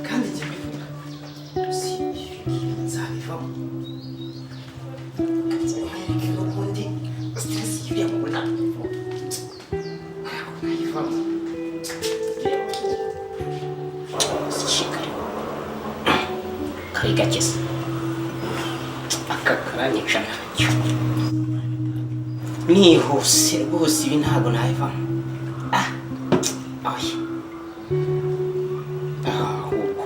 Kandi njya mbivuga, si nzabivamo, mwereke n'ubundi stress y'uriya mugore ntabwo ntabwo nayivamo. Kari kari gake se, aka karanyica ntacyo. Nihuse rwose, ibi ntabwo nabivamo. Ah, oya, ahubwo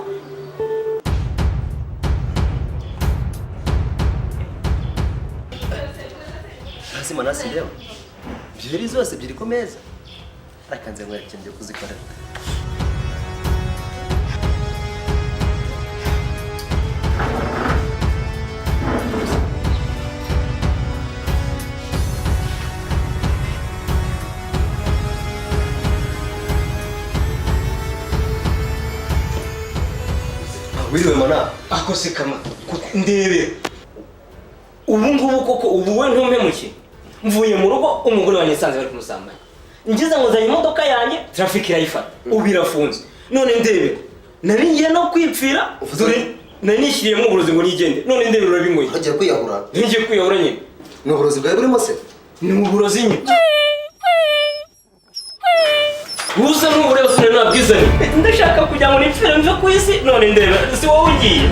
Hasi manasi, ndeba byeri zose ebyiri ku meza, arakanze nkwereke ngiye kuzikorera. Wiriwe mana. Ako se kama kuko ndebe ubu ngubu koko, ubu we ntumpemuke. Mvuye mu rugo, umugore wanjye nsanze bari kumusambanya. Ngize ngo nzanye imodoka yanjye, traffic irayifata, ubu irafunze. None ndebe, nari ngiye no kwipfira. Dore nari nishyiriyemo uburozi ngo nigende, none ndebe urabinyweye. Ntugiye kwiyahura? Ngiye kwiyahura nyine. Ni uburozi bwawe burimo se? Ni uburozi nyine, busa n'ubureba. Sinari nabwizanye, ndashaka kugira ngo nipfire mve ku isi. None ndebe, si wowe ugiye.